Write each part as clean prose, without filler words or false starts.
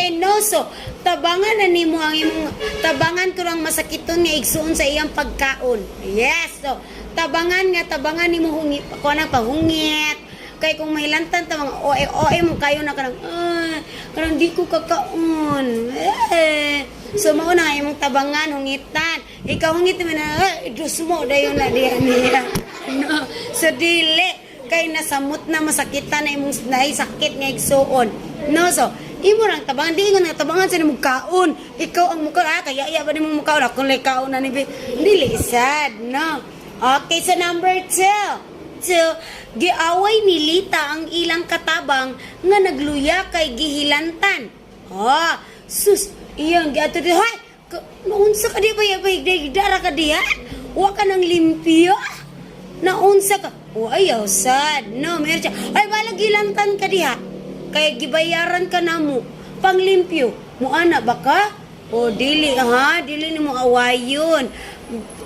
Okay, no? So, tabangan na nimo ang imong, tabangan ko lang masakiton nga igsuon sa iyang pagkaon. Yes, so, tabangan nga, tabangan nimo hungi, ko nang pahungit. Kay kung mahilantan ta mga OA, OA mo kayo na kanang, ah, kanang di ko kakaon. Eh. So, mao na nga imong tabangan, hungitan. Ikaw hungit mo na, eh, Diyos mo, dayon na diyan niya. No. So, dili kay nasamot na masakitan na imong naay sakit nga igsuon. No, so imo lang tabangan, di ingon nga tabangan sa nimong kaon. Ikaw ang muka, ah, kaya iya ba nimong mukaon ako lay kaon na ni dili sad, no. Okay, so number two. Two, giaway ni Lita ang ilang katabang nga nagluya kay gihilantan. Ah, sus, iyang giato di, hay, naunsa ka di ba, yabay, dara ka diha? Wa ka ng limpyo? Naunsa ka? O ayaw, sad. No, meron siya. Ay, balag gilantan ka diha. Kaya gibayaran ka na mo. Panglimpyo. Muana ba ka? O dili ha, dili ni mo awayon.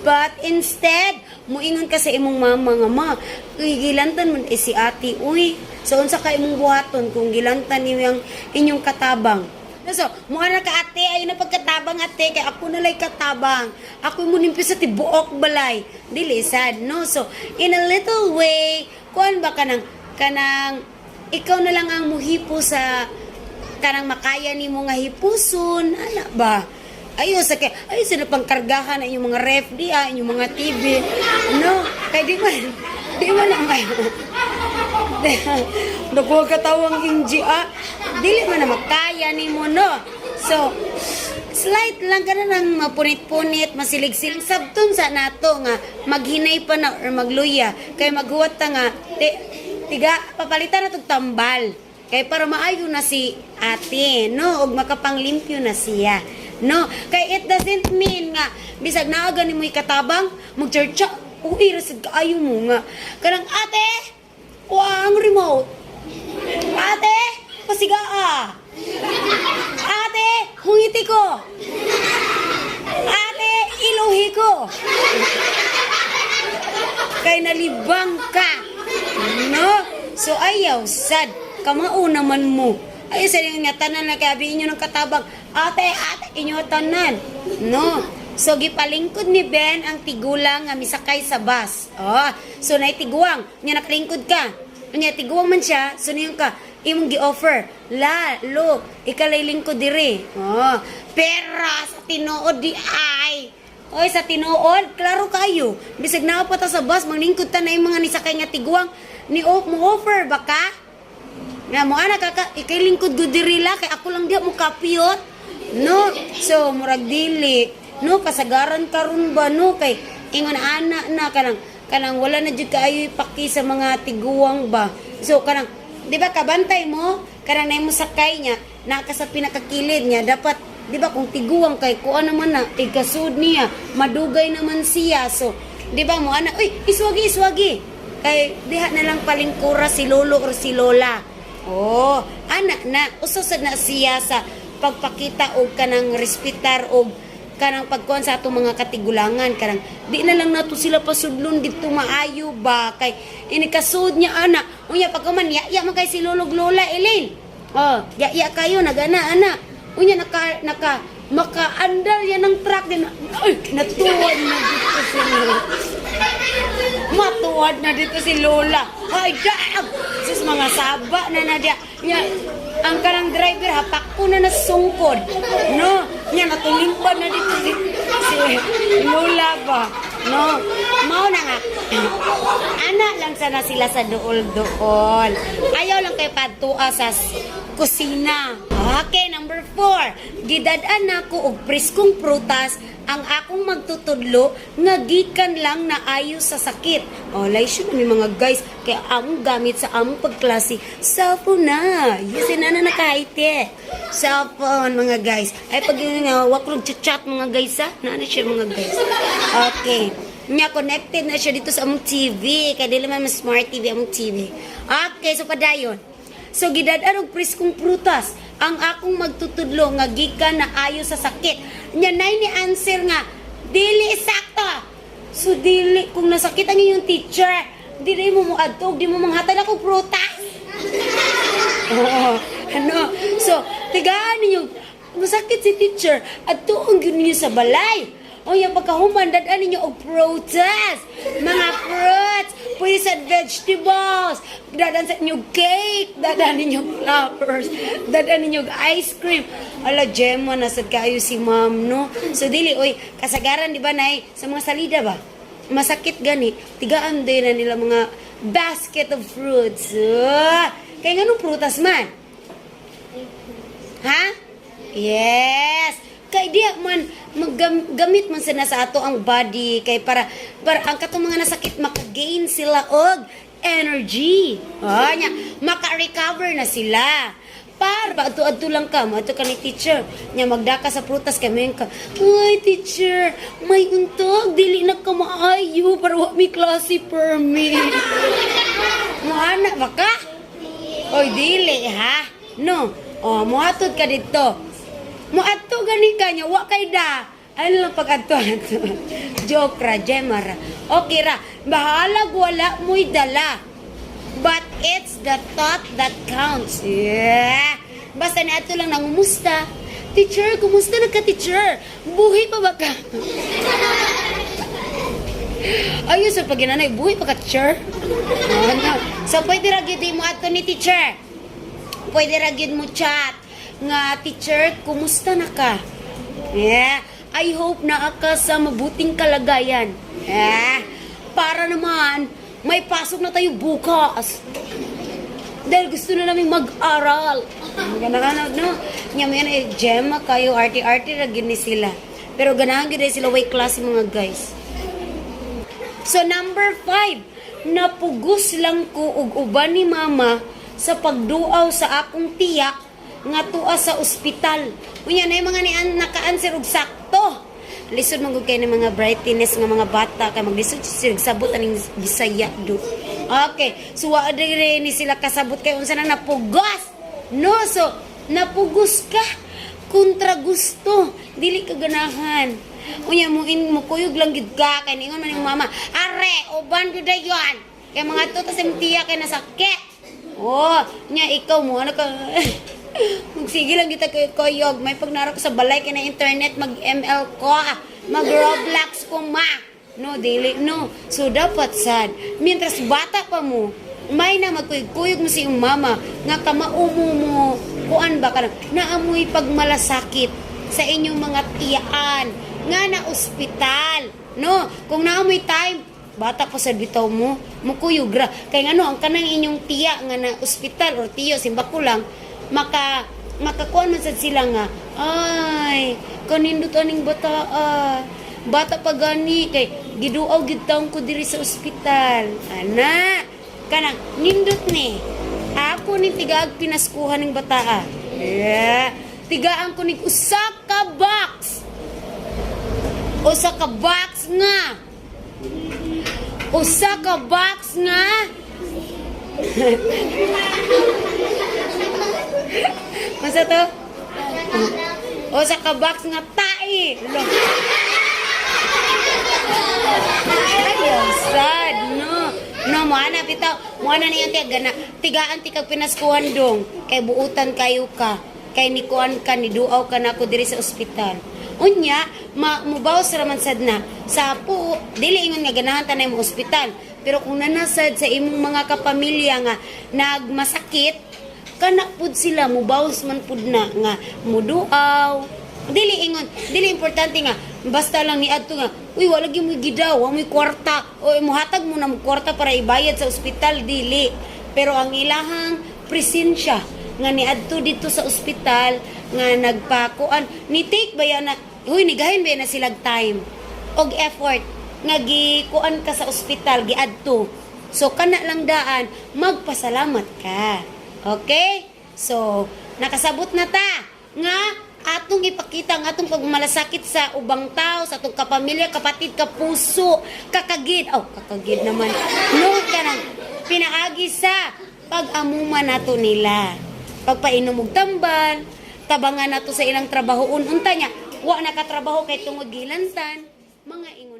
But instead, muingon ka sa imong mama nga ma, gilantan mo eh, si ate, uy. So unsa ka imong buhaton kung gilantan niyo ang inyong katabang? So, muana ka ate, ayo na pagkatabang ate, kay ako na lay katabang. Ako mo nimpyo sa tibuok balay. Dili sad, no? So, in a little way, kuan ba kanang kanang ikaw na lang ang muhipo sa kanang makaya nimo nga hipuson, ana ba? Ayo sa kay ayo sa na pangkargahan ang inyong mga ref diha, inyong mga TV. No, kay di man ang nakuha katawang inji ah. Dili man na makaya nimo, no. So, slight lang ka na nang mapunit-punit, masilig-silig. Sabton sa nato nga maghinay pa na or magluya. Kay maghuwat ta nga, ti, tiga, papalitan na tog tambal. Kay para maayo na si ate, no? Og makapanglimpyo na siya. No? Kay it doesn't mean nga, bisag naa gani mo'y katabang, magcharcha, uy, rasad kaayo mo nga. Kanang, ate, wa ang remote. Ate, pasigaa. Ate, hungiti ko. Ate, iluhi ko. Kay nalibang ka. No? So ayaw, sad. Kamao naman mo. Ay, sa nga tanan na kay abi inyo ng katabang. Ate, ate, inyo tanan. No? So gipalingkod ni Ben ang tigulang nga misakay sa bus. Oh, so nay tiguang, nya nakalingkod ka. Nya tiguang man siya, so niyon ka imong gi-offer. La, lo, ikalay lingkod diri. Oh, pera sa tinuod di ay. Oy, sa tinuod, klaro kayo. Bisag naa pa ta sa bus, manglingkod ta na yung mga nisakay nga tiguang ni mo offer ba ka? Nga mo ana ka, ikay lingkod gud diri la kay ako lang diha mo kapiyot. No, so murag dili. No, kasagaran karon ba no kay ingon ana na kanang kanang wala na jud kaayo ipaki sa mga tiguang ba. So kanang di ba kabantay mo kanang nay mo sakay niya na ka sa pinakakilid niya dapat di ba kung tiguang kay kuan naman na tigkasud niya madugay naman siya, so di ba mo ana, uy, iswagi iswagi kay diha na lang palingkura si lolo or si lola. Oh, ana na uso sad na siya sa pagpakita og kanang respetar og kanang pagkuan sa atong mga katigulangan, kanang di na lang nato sila pasudlon didto maayo ba kay inikasud niya ana. Unya pagkuman ya ya man kay si lolog lola Elaine, oh, ya ya kayo nagana ana, unya naka naka makaandar yan ng truck din, ay, natuwad na dito si lola, matuwad na dito si lola, ay dag sus, mga saba na na diya nya ang kanang driver hapak ko na nasungkod, no, nya natulimban na dito si lola ba, no. Mao na nga ana lang sana sila sa duol-duol, ayaw lang kay padtua sa kusina. Okay, number 4. Gidad-an nako og preskong prutas ang akong magtutudlo nga gikan lang na ayo sa sakit. Oh, laisyo na mi mga guys kay among gamit sa among pagklase cellphone na. Yes, na na nakaite. Cellphone mga guys. Ay pag yun nga wa ko chat mga guys ha. Na na siya mga guys. Okay. Nya connected na siya dito sa among TV kay dili man mas smart TV among TV. Okay, so padayon. So gidad-an og preskong prutas ang akong magtutudlo nga gikan na ayo sa sakit. Nya nay ni answer nga dili sakto. So dili kung nasakit ang inyong teacher, dili mo moadto, di mo manghatag ako prutas. Oo. Ano? So, tigaan ninyo, masakit si teacher, at tuong gyud ninyo sa balay. O yung pagkahuman, dadaan ninyo og prutas, mga fruits, pwede sa vegetables, dadaan sa inyo cake, dadaan ninyo flowers, dadaan ninyo ice cream. Ala, Gemma, nasad kayo si ma'am, no? So, dili, oy, kasagaran, di ba, nay, sa mga salida ba? Masakit gani, tigaan din na nila mga basket of fruits. Ah, kaya nga nung prutas man? Ha? Yes. Kay diya man maggamit man sila sa ato ang body kay para para ang katong mga nasakit maka-gain sila og energy. Ah, nya maka-recover na sila. Para adto-adto lang ka, moadto ka ni teacher. Nya magdaka sa prutas kay moingon ka, "Ay teacher, may untog, dili na ka maayo para wa mi klase permi." Moana ba ka? Oy, dili ha. No. Oh, muhatod ka dito. Muadto gani ka nya, wa kay da. Ano lang pag-adto? Joke ra, Gemma ra. Okay ra. Bahalag wala mo'y dala. But it's the thought that counts. Yeah. Basta ni ato lang nangumusta. "Teacher, kumusta na ka, teacher? Buhi pa ba ka?" Ayun sa paginanay, buhi pa ka, teacher? Ano? So, pwede ra gyud mo ato ni teacher. Pwede ra gyud mo chat nga, "Teacher, kumusta na ka? Yeah. I hope na ka sa mabuting kalagayan. Yeah. Para naman, may pasok na tayo bukas. Dahil gusto na namin mag-aral." Ganahan, no? Nya mo yan, eh, Gemma kayo, arte-arte ra gyud ni sila. Pero ganahan gyud sila way klase, mga guys. So number 5, napugos lang ko og uban ni mama sa pagduaw sa akong tiya nga tua sa ospital. Unya na yung mga nian naka-answer og sakto. Lisod man gud kay ni mga brightness nga mga bata kay maglisod sila sabot aning Bisaya do. Okay, so wa diri ni sila kasabot kay unsa na napugos. No, so napugos ka kontra gusto, dili ka ganahan. Unya mo in mo kuyog lang gid ka kay ningon man yung mama, "Are, uban gyud dayon." Kay mga to ta sa imong tiya kay nasakit. Oh, nya ikaw mo ano ka, magsige lang kita kay kuyog. May pagnara ko sa balay kay na internet, mag ML ko, mag Roblox ko ma. No, dili no. So dapat sad mientras bata pa mo, may na magkuyog mo si iyong mama nga kamaumo mo kuan ba ka naamoy pagmalasakit sa inyong mga tiyaan nga na ospital, no? Kung naamoy time, bata pa sa bitaw mo mukuyog ra kay ngano ang kanang inyong tiya nga na ospital or tiyo, simba ko lang, makakuan man sad sila nga, "Ay, kanindot aning bata, ah. Bata pa gani kay giduaw gid taon ko diri sa ospital." Ana kanang nindot ni ako ni tigaag pinaskuhan ng bataa. Yeah. Tigaan ko nig usa ka box. Usa ka box nga. Usa ka box nga. Masa to? Usa ka box nga tai. Lo. Ay, ang sad, no. No, mo ana bitaw, mo ana niya tiga gana, tigaan ti kag pinaskuhan dong, kay buutan kayo ka, kay ni kuan ka, ni duaw ka na ako diri sa ospital. Unya, ma mubaw sa raman sad na sa po, dili ingon nga ganahan tanay mo ospital, pero kung nanasad sa imong mga kapamilya nga nagmasakit, kana pud sila mubaws man pud na nga muduaw. Dili ingon, dili importante nga basta lang ni adto nga, "Uy, wala gyud mo gidaw, wa mo'y kwarta," o muhatag mo na mo kwarta para ibayad sa ospital, dili. Pero ang ilahang presensya nga niadto dito sa ospital nga nagpakuan ni take ba yan na, huy, nigahin ba na silag time og effort nga gikuan ka sa ospital, giadto. So kana lang daan magpasalamat ka. Okay, so nakasabot na ta nga atong ipakita ang atong pagmalasakit sa ubang tao, sa atong kapamilya, kapatid, kapuso, kakagid. Oh, kakagid naman. No, kanang pinaagi sa pag-amuma nato nila. Pagpainom og tambal, tabangan nato sa ilang trabaho unta niya. Wa nakatrabaho kay tungod gilantan, mga ingon